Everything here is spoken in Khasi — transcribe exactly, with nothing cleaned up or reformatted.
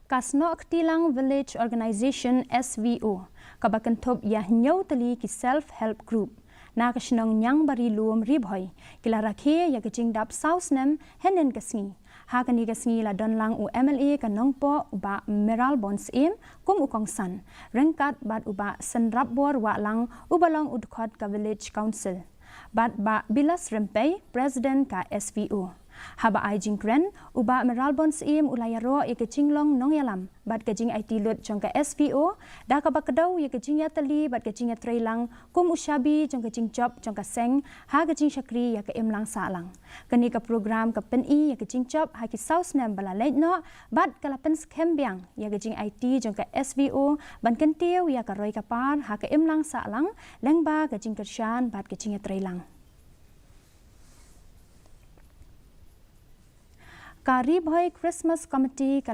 Ka Snoh Ktilang Village Organization, S V O, kaba kynthup ïa hynñiew tylli ki Self Help Group na ka shnong Ñiangbari Lum, Ri Bhoi, ki la rakhe ïa ka jingdap saw snem hynnin ka sngi. Ha kane ka sngi la don lang u M L A ka Nongpoh, u Bah Mayralborn Syiem, kum u kongsan, ryngkat bad u Bah Synrapbor Wahlang, uba long u dkhot ka Village Council, bad Bah Bilas Rympei, President ka S V O. Haba ai jingkren, u Bah Mayralborn Syiem u la ïaroh ïa ka jinglong nongïalam bad ka jingaiti lut jong ka S V O, da kaba kdew ïa ka jingïatylli bad ka jingïatreilang kum u shabi jong ka jingjop jong ka seng ha ka jingshakri ïa ka imlang sahlang. Kane ka program ka pyni ïa ka jingjop ha ki saw snem ba la leit noh, bad ka la pynskhem biang ïa ka jingaiti jong ka S V O ban kyntiew ïa ka roi ka par ha ka imlang sahlang, lyngba ka jingkyrshan bad ka jingïatreilang. Ka Ri Bhoi Christmas Committee ka